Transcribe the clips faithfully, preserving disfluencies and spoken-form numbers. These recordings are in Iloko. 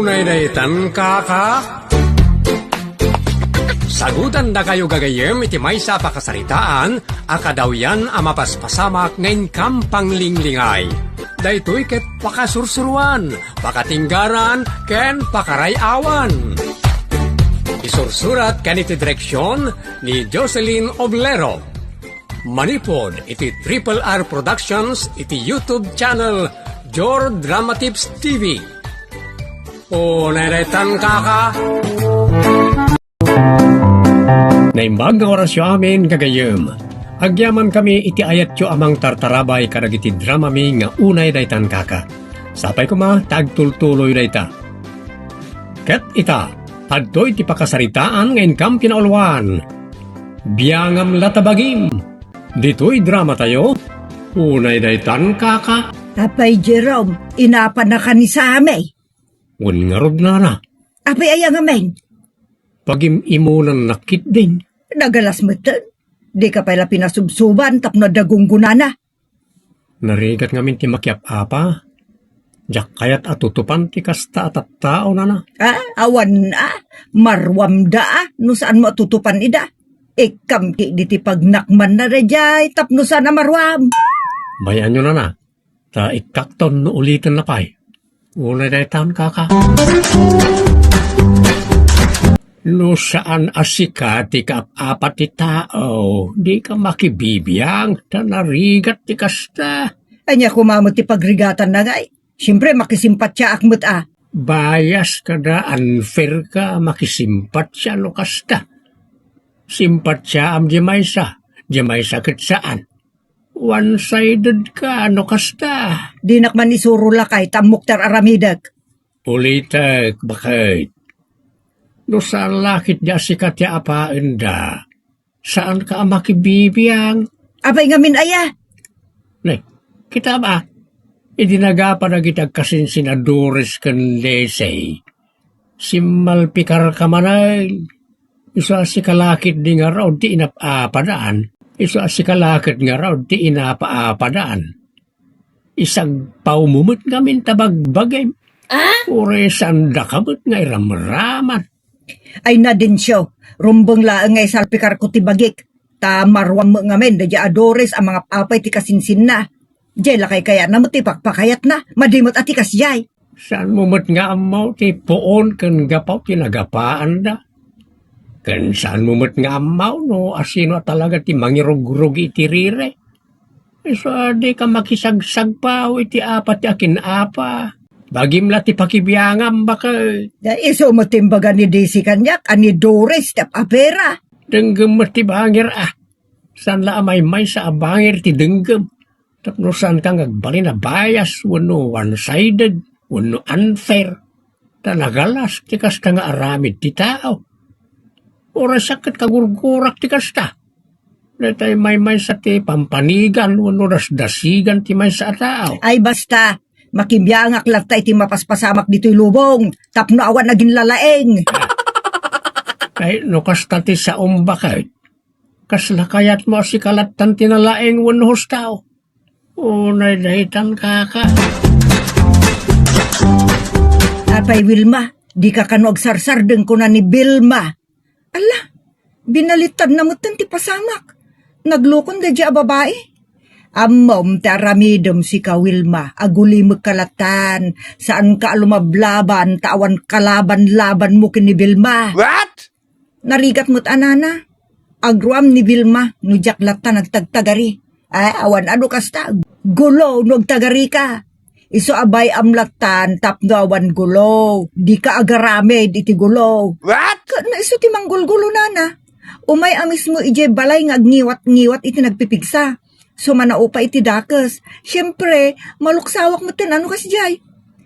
Unay daytan, kaka? Sagutandakayo gagayyem iti maysa a pakasaritaan a kadawyan a mapaspasamak nga inkam panglinglingay. Daytoy ket pakasursuruan, pakatinggaran, ken pakaray-awan. Isursurat ken iti direksyon ni Jocelyn Oblero. Manipud iti Triple R Productions iti YouTube channel Jor Drama Tips T V. Unay daytan, kaka? Naimbag nga orasyo amin, gagayyem. Agyamankami iti ayatyo a mangtartarabay kadagiti dramami nga Unay daytan, kaka. Sapay koma ta agtultuloy dayta. Ket ita, adtoy ti pakasaritaan nga inkam kinauluan. Biangam la ta bagim. Ditoy dramatayo, Unay daytan, kaka. Apay, Jerome, inapanaka ni Sammy? Wen ngarud, nana. Apay aya ngamin? Pagim-imunannak ketdin. Nagalas metten. Dika pay la pinasubsuban tapno adda gunggonana. Narigat ngamin ti makiap-apa. Diak kayat a tutupan ti kasta a tattao, nana. Ah, awan a. Maruamda a no saanmo a tutupan ida. Ikkam ketdi ti pagnakmanna daydiay tapno saan a maruam. Bay-anyo, nana. Ta ikkakton no ulitenna pay. Unay daytan, kaka. No saan a sika ti kaap-apa ti tao, dika makibibiang ta narigat ti kasta. Ania koma met ti pagrigatanna, ngay? Siempre, makisimpatiaak met a. Bias ka da, unfair ka, makisimpatia no kasta. Simpatiaam di maysa, di maysa ket saan. One-sided ka no kasta. Dinak man isuro lakay ta ammok ti ar-aramidek. Ulitek, baket. No saan la ketdi a sika ti apaenda, saanka a makibibiang. Apay ngamin aya? Ne, kitam a, idi nagapa dagiti agkasinsin a Doris ken Desay, simmalpikarka manen. Isu a sika la ketdi ngarud ti inap-apadaan. Isu a sika la ket ngarud ti inapa-apadaan. Isagpawmo met ngamin ta bagbagim. Ah? Uray saandaka met nga iramraman. Ay, Nadencio, rumbeng laeng nga isalpikarko ti bagik, ta maruam met ngamin daydiay a Doris a mangap-apay ti kasinsinna. Diay la kaykayatna met ti pakpakayatna, madi met a ti kasdiay. Saanmo met nga ammo ti puon ken gapu ti nagapaanda? Ken saanmo met nga ammo no asino a talaga ti mangirugrugi iti rire? Isu a dika makisagsagpaw iti apat ti akin-apa. Bagim la ti pakibiangam, baket. Da isu met ti imbaga ni Desi kaniak a ni Doris ti ap-apera. Denggem met ti bangir a. Saan la a maymaysa a bangir ti denggem. Tapno saanka nga agbalin a bias wenno one-sided wenno unfair. Ta nagalas ti kasta nga aramid ti tao. Uray sakket kagurgurak ti kasta. Daytay maymaysa ti pampanigan wenno dasdasigan ti maysa a tao. Ay, basta, makibiangak latta iti mapaspasamak ditoy lubong tapno awan aginlalaeng. Ay, no kasta ti saom, baket, kasla kayatmo a sika lattan ti nalaeng wenno hustao? Unay daytan, kaka. Apay, Wilma, dika kano agsarsardeng, kuna ni Vilma. Ala, binaliktadna metten ti pasamak. Naglukon daydiay a babai. Ammom ti aramidem, sika, Wilma, agulimekka lattan, saanka a lumablaban ta awan kalaban-labanmo ken ni Vilma. What? Narigat met a, nana. Agruam ni Vilma no diak latta nagtagtagari. Ay, awan adu kasta. Gulo no agtagarika. Isu a bay-am lattan tapno awan gulo. Dika agaramid iti gulo. What? Ket no isu ti manggulgulo, nana. Umay a mismo idiay balay nga agngiwat-ngiwat iti nagpipigsa. Sumanao pay iti dakes. Siempre, maluksawak metten a no kasdiay.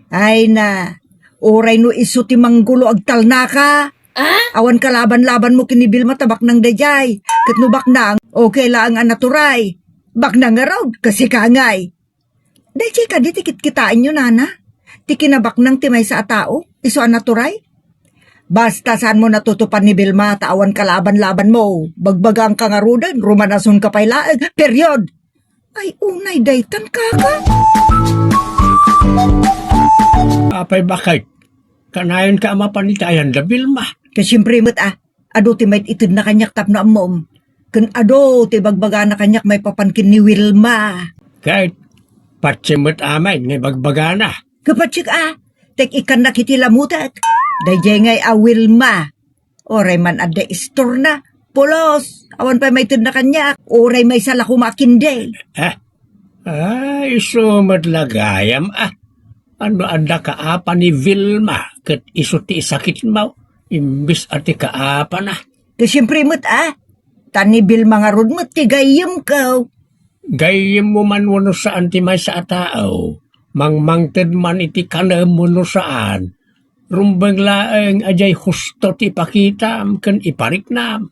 Ay na, uray no isu ti manggulo agtalnaka. Ah? Awan kalaban-labanmo ken ni Vilma ta baknang daydiay. Ket no baknang, okay laeng a naturay. Baknang ngarud, kasika ngay. Daydiay kadi ti kitkitaenyo, nana? Ti kinabaknang ti maysa a tao, isu a naturay? Basta saanmo natutupan ni Vilma ta awan kalaban-labanmo. Bagbagaanka ngaruden, rumanasonka pay laeng. Period! Ay, unay daytan, kaka. Apay, baket? Kanayonka a mapan iti ayanda, Vilma. Ket siempre met a, adu ti maititedna kaniak tapno ammom. Ken adu ti ibagbagana kaniak maipapan ken ni Wilma. Ket patse met amin nga ibagbagana. Ket patsek a, tek ikkannak iti lamutek. Daydiay ngay a Wilma. Uray man adda istorna, pulos, awan pay maitedna kaniak, uray maysa la koma a kindi. Ah, ah, isu met la gayam, ah. Ano adda kaapa ni Vilma, ket isu ti isakitmo, imbes a ti kaapana. Ket siempre met, ah. Ta ni Vilma ngarud met ti gayyemko. Gayyemmo man wenno saan ti maysa a tao, mangmangted man iti kanem wenno saan, rumbeng laeng a diay husto ti ipakitam ken ipariknam.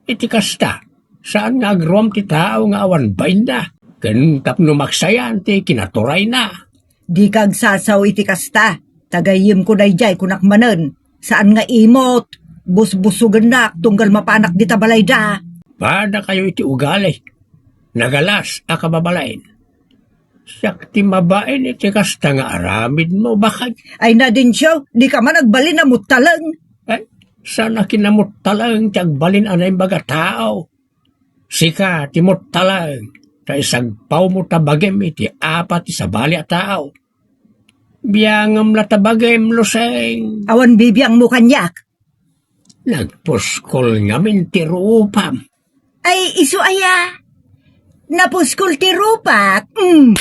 Iti kasta, saan nga agruam ti tao nga awan bainna, ken tapno maksayan ti kinaturayna. Dika agsasao iti kasta, ta gayyemko daydiay kunak manen, saan nga imot, busbusogennak tunggal mapanak dita balayda. Padakayo iti ugali. Nagalas a kababalain. Siak ti mabain iti kasta nga aramidmo, bakay. Ay, Nadencio, dika man agbalin a muttaleng. Ay, saan a kinamuttaleng ti agbalin a naimbag a tao. Sika ti muttaleng, ta isagpawmo ta bagim iti apat ti sabali a tao. Biangem la ta bagim, Luseng. Awan bibiangmo kaniak. Nagpuskol ngamin ti rupam. Ay, isu aya? Napuskol ti rupak? Mm.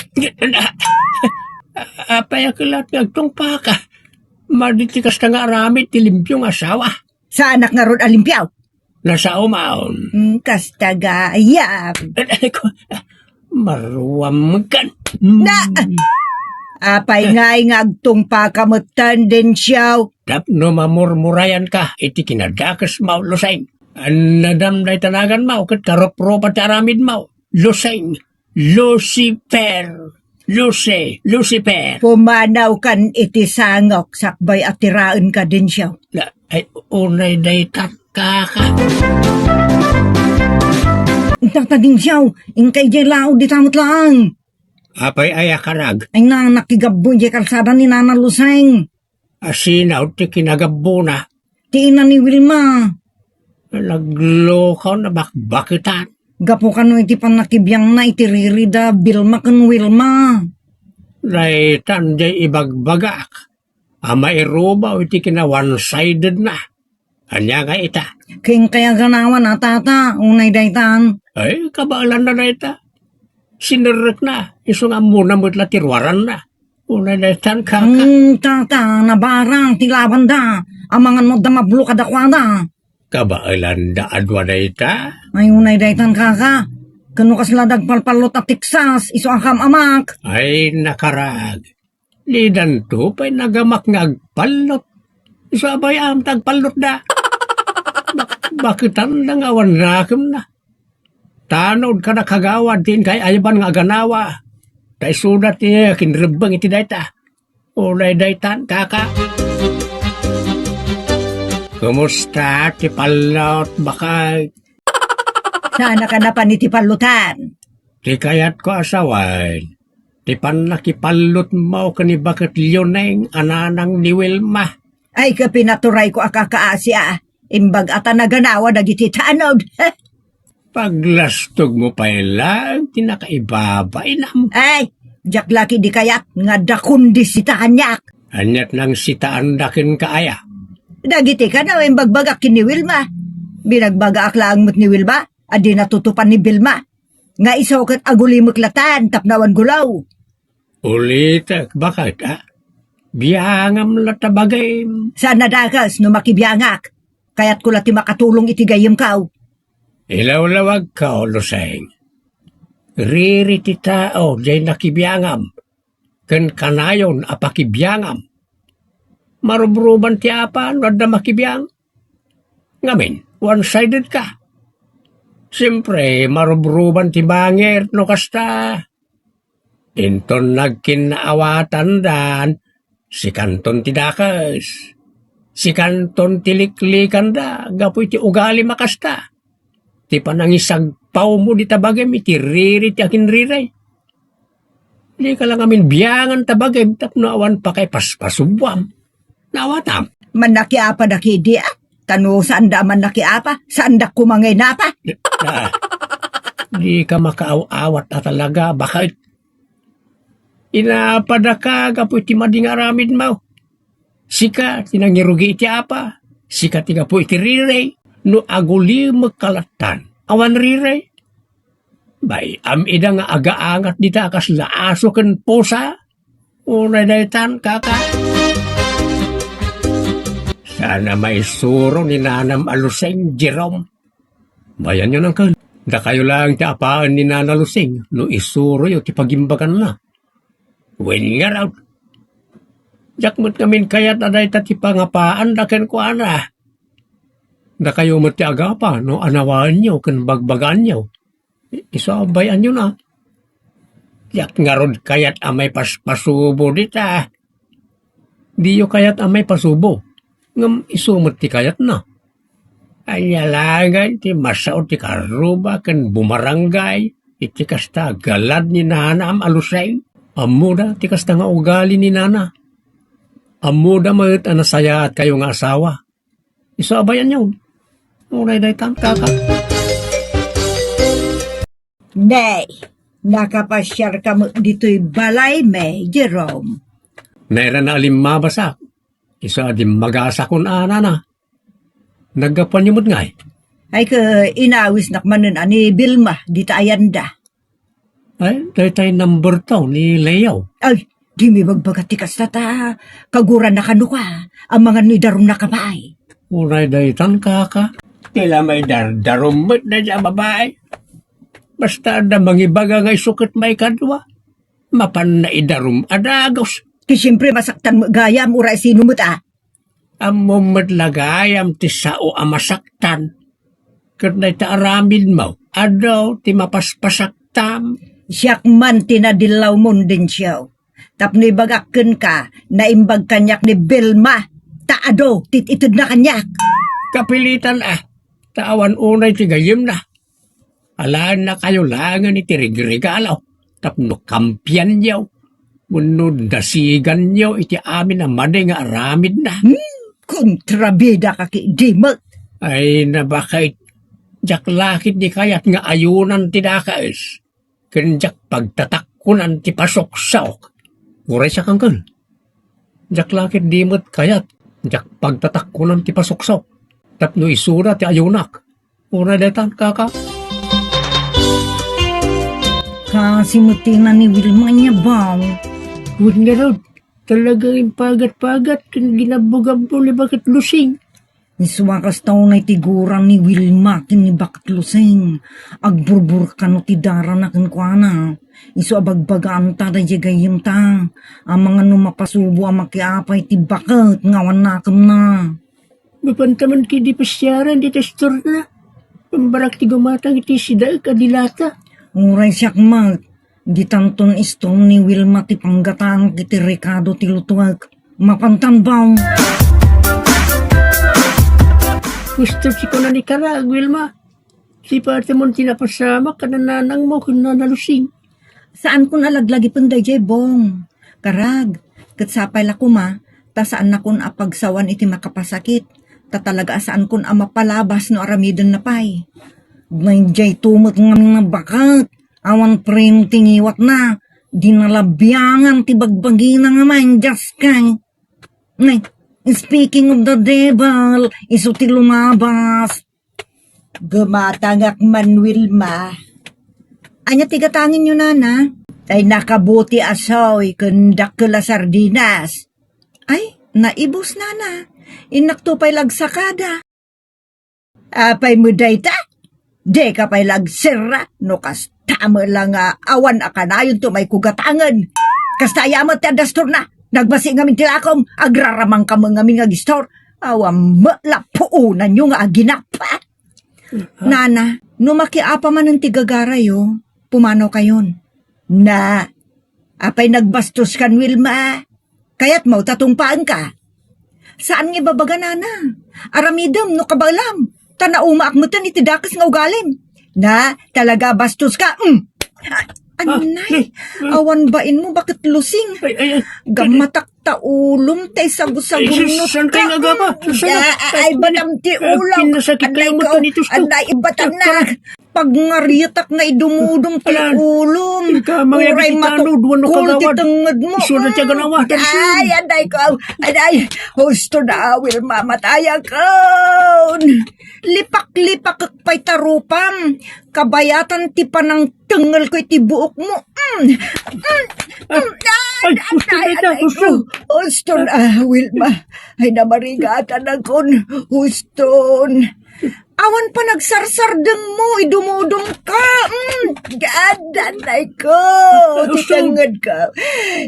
Apay a kelat nga agtungpaka? Madi ti kasta nga aramid ti limpio nga asawa. Saanak ngarud a limpio? Nasao maon. Mm, kasta gayam. Ay, ko, maruam kan. Mm. Na, apay ngay nga agtungpaka metten, Dencio? Tapno mamurmurayanka iti kinadakesmo, Luseng. Annadam dayta naganmo ket karoprupa ti aramidmo, Luseng. Lucifer. Lucy, Lucifer. Pumanawkan iti sangok sakbay a tiraenka, Dencio. Na, ay, unay daytan, kaka. Tata Dencio, inkay diay laod dita met laeng. Apay aya, karag? Ay na, nakigabbo diay kalsada ni Nana Luseng. Asino ti kinagabbona? Ti ina ni Wilma. Naglokaw, nabakbaketan. Gapu kano iti pannakibiangna iti riri da Vilma ken Wilma. Daytan diay ibagbagak a mairubaw iti kina one-sided na. Ania nga ita? Ken kay aganawan a tata, unay daytan. Ay, kabaelanna dayta. Sinerrekna, isu nga ammona met la ti ruaranna. Unay daytan, kaka. Hmm, tata, nabarang ti labanda. Amangan no adda mablo kadakuada. Kabaelanda a dua dayta? Ay, unay daytan, kaka. Ken no kasla dagpalpallot a Texas, isu a kam-amak. Ay, nakarag. Didanto pay nagamak nga agpallot. Isu a bay-am ta agpallotda. Bak-, baketanda nga awan nakemna. Tanod kada kagawad ti inkay-ayaban nga aganawa. Ta isuda ti kinrebbeng iti dayta. Unay daytan, kaka. Kumusta ti pallot, bakay? Saan a kanapan iti pallotan? Ti kayatko a sawen, ti pannakipallotmo ken ni Baket Leoneng a nanang ni Wilma. Ay, ket pinaturayko a kakaasi a, imbag a ta naganawa dagiti tanod. Paglastogmo pay laeng ti nakaibabainam. Ay, diak la ketdi kayat nga adda kondisita kaniak. Aniat nangsitaanda kenka aya? Dagiti kano, imbagbagak ken ni Wilma. Binagbagaak laeng met ni Wilma a di natutupan ni Vilma. Nga isu ket agulimek latan tapno awan gulaw. Ulitek, baket, a? Biangam la ta bagim. Saan a dakes no makibiangak. Kayatko la ti makatulong iti gayyemko. Ilawlawagko, Luseng. Riri ti tao diay nakibiangam ken kanayon a pakibiangam. Marubruban ti apa no adda makibiang. Ngamin, one-sided ka. Siempre, marubruban ti bangir no kasta. Inton nagkinnaawatandan, sikanton ti dakes. Sikanton ti liklikanda gapu iti ugalim a kasta. Ti panangisagpawmo dita bagim iti riri ti akinriri. Dika la ngamin biangan ta bagim tapno awan pakaipaspasobuam. Naawatam? Mannakiapa da kidi, a? Ta no saan da a mannakiapa, saan da koma nga inapa? Ah, di ka makaaw-awat a talaga, baket. Inapa da ka gapu iti madi nga aramid mo. Sika ti nangirugi iti apa, sika ti gapu iti riray, no agulimek ka lattan, awan riray. Bay, am-ida nga agaangat dita a kasla aso ken pusa? Unay daytan, kaka. Saan a maisuro ni nanam a Lusing, Jerome. Bayanyo, uncle. Dakayo laeng ti apaen ni Nana Lusing no isuroyo ti pagimbaganna. Wen ngarud, diak met ngamin kayat a dayta ti pangapaanda kenkuana. Dakayo met ti agapa no anawaenyo ken bagbagaanyo. I-, isu a bay-anyona. Diak ngarud kayat a maipaspasubo dita. Diyo kayat a maipasubo, ngem isu met ti kayatna. Ania laengen ti masao ti karruba ken bumaranggay iti kasta a galad ni nanam a Lusing? Ammoda ti kasta nga ugali ni nana. Ammoda met a nasayaatkayo nga asawa. Isu a bay-anyo. Unay daytan, kaka. Nay, nakapasiarka met ditoy balaymi, Jerome. Nairana a limmabasak. Isu a dimmagasakon a nana. Naggapuanyo met ngay? Ay, ket inawisnak manen a ni Vilma dita ayanda. Ay, daytay number two ni Leo. Ay, dimo ibagbaga ti kasta ta kaguranna kano ka, amangan no idarumnaka pay. Unay daytan, kaka. Ti la maidardarum met dayta a babai. Basta adda mangibaga nga isu ket maikadua, mapanna idarum a dagus. Ti siempre, masaktan met gayam, uray sino met a. Ammom met la gayam ti sao a masaktan. Ket dayta aramidmo, adu ti mapaspasaktam. Siak man ti nadillawmon, Dencio. Tapno ibagak kenka, naimbag kaniak ni Vilma, ta adu ti itedna kaniak. Kapilitan a, ta awan unay ti gayyemna. Alaennakayo laengen iti rigregalo tapno kampianyo wenno dasiganyo iti amin a madi nga aramidna. Hmm, kontrabida ka ket di met. Ay, nabakit, diak la ket di kayat nga ayunan ti dakes, ken diak pagtatakkonan ti pasuksok. Uray siak, uncle. Diak la ket di met kayat, diak pagtatakkonan ti pasuksok, tapno isuda ti ayunak. Uray daytan, kaka. Kasi met ti na ni Wilma ania, Bong. Wen ngarud, talaga impagat-pagat ken ginabbo-gabbo ni Baket Lusing. Isu a kasta unay ti gurang ni Wilma ken ni Baket Lusing. Agburbur kano ti darana kenkuana. Isu a bagbagaanta daydiay gayyemta. Amangan no mapasubo a makiapay ti baket nga awan nakemna. Mapanta man ketdi pasiaren dita istorna. Pambarak ti gumatang iti sidaek a dilata. Uray siak met, ditanton istor ni Wilma ti panggatangan iti rekado ti lutuek. Mapantan, Bong. Gusto ti kuna ni Karag, Wilma. Sipatemon ti napasamak a nananangmo ken Nana Lusing. Saankon a laglagipen daydiay, Bong. Karag, ket sapay la koma, ta saannakon a pagsawan iti makapasakit, ta talaga a saankon a mapalabas no aramidenna pay. Daydiay to met ngamin a baket, awan preno ti ngiwatna, di nalabiangan ti bagbagina ngamin, Dios kay. Nay, speaking of the devil, isu ti lumabas. Gumatangak man, Wilma. Ania ti gatangenyo, nana? Ay, nakabuti a soy ken dakkel a sardinas. Ay, naibus, nana. Innakto pay la agsakada. Apay met dayta? Dika pay la agserra no kasta met la nga awan a kanayonto maikugatangen. Kasta aya met ti adda istorna. Nagbasi ngamin ti lakom, agraramanka met ngamin nga agistor. Awan met la puonanyo nga aginapa. Nana, no makiapa manen ti gagarayo, pumanokayon. Na, apay nagbastos kan Wilma? Kayatmo ta tungpaenka? Saan nga ibabaga, nana. Aramidem no kabaelam, ta naumaak meten iti dakes nga ugalim. Na, talaga bastos ka. Mm. Ah, anay, eh, eh. Awan bain mo, Baket Lusing. Ay, ay, ay. Gammatak ta ulom tay sagusagunot. Ay, sus, saan kayo nagapa? Sus, saan? Ay, batam ti ulo. Pinasakit kayo mo to nito, sus. Anay, ibatannak. Pagngaritak nga idumudom ti ulom. Uray matukol ti tengnged mo. Isu na ti aganawa, Ay, anay ko. Anay. Husto na, Wilma, matayakon. Lipak-lipakek pay ta rupam. Kabayatan ti panangtengelko iti buokmo. Mm. Mm. Mm. Ay, husto, anay, Tita, anay, husto. Husto na, Wilma. Ay, namarigatanakon. Huston. Awan pa nagsarsardengmo, idumudom ka. Mm. Anay ko. Husto. Ti tengnged ko.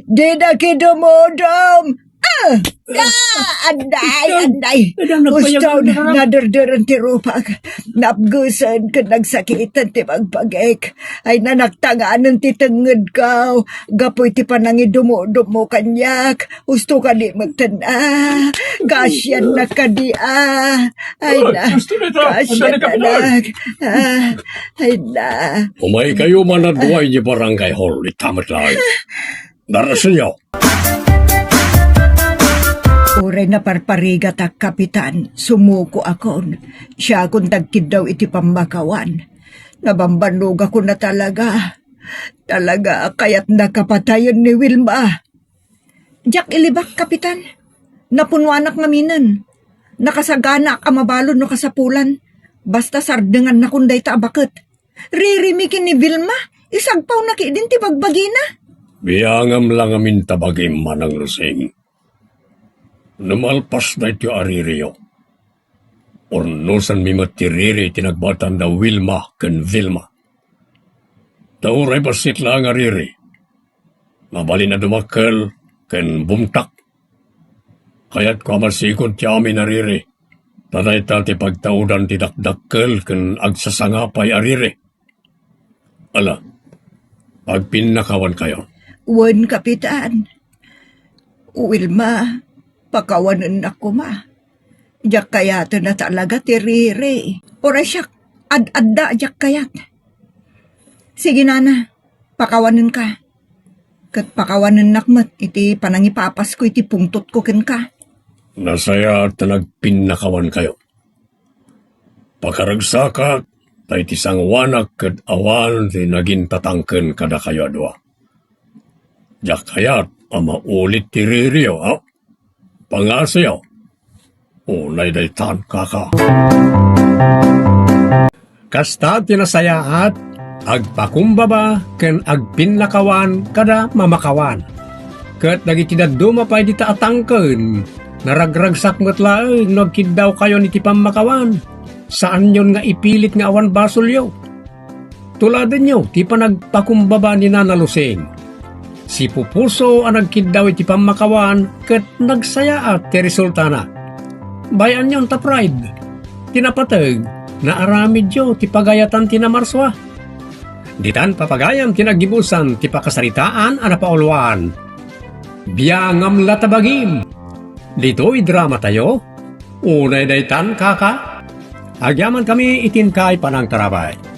Di na kidumudom. Ah! Ah! Anday, anday! Husto, naderderen ti rupak. Napgesen ken nagsakitan ti bagbagik. Ay, nanaktanganen ti tengngedko. Gapu iti panangidumudom mo kaniak. Husto kadi metten, ah. Kasiannak kadi, ah. Ay, na. Kasiannak. Ah, ay, na. Umay kayo man a dua iti barangay hall, ita met laeng. Darasenyo. Uray naparparigatak, Kapitan, sumukoakon. Siakon ti agkiddaw iti pammakawan. Nabambannogakon a talaga. Talaga a kayatna kapatayen ni Wilma. Diak ilibak, Kapitan. Napunuanak ngaminen. Nakasaganaak a mabalud no kasapulan. Basta sardengannakon dayta a baket. Riri mi ken ni Vilma, isagpawna ketdin ti bagbagina. Biangam la ngamin ta bagim, Manang Lusing. No malpas daytoy a ririyo, urnosanmi met ti riri ti nagbaetan da Wilma ken Vilma. Ta uray bassit laeng a riri, mabalin a dumakkel ken bumtak. Kayatko a masikog ti amin a riri, ta dayta ti pagtaudan ti dakdakkel ken agsasangapay a riri. Ala, agpinnakawankayo. Wen, Kapitan. Wilma, pakawanennak koma. Diak kayaten a talaga ti riri. Uray siak, ad-adda a diak kayat. Sige, nana, pakawanenka. Ket pakawanennak met iti panangipapasko iti pungtotko kenka. Nasayaat ta nagpinnakawankayo. Pakaragsakak ta iti sangoanak ket awan ti nagintatangken kadakayo a dua. Diak kayat a maulit ti ririyo, a? Pangasayo. Unay daytan, kaka. Kasta ti nasayaat, agpakumbaba ken agpinnakawan kada mamakawan. Ket dagiti dadduma pay dita a tangken, naragragsak met laeng no agkiddawkayon iti pammakawan. Saanyon nga ipilit nga awan basolyo. Tuladenyo ti panagpakumbaba ni Nana Lusing. Sipupuso a nagkiddaw iti pammakawan ket nagsayaat ti resultana. Bay-anyon ta pride. Ti napateg, naaramidyo ti pagayatan ti namarsua. Ditan papagayam ti naggibusan ti pakasaritaan a napauluan. Biangam la ta bagim. Ditoy dramatayo, unay daytan, kaka. Agyamankami iti inkay panangtarabay.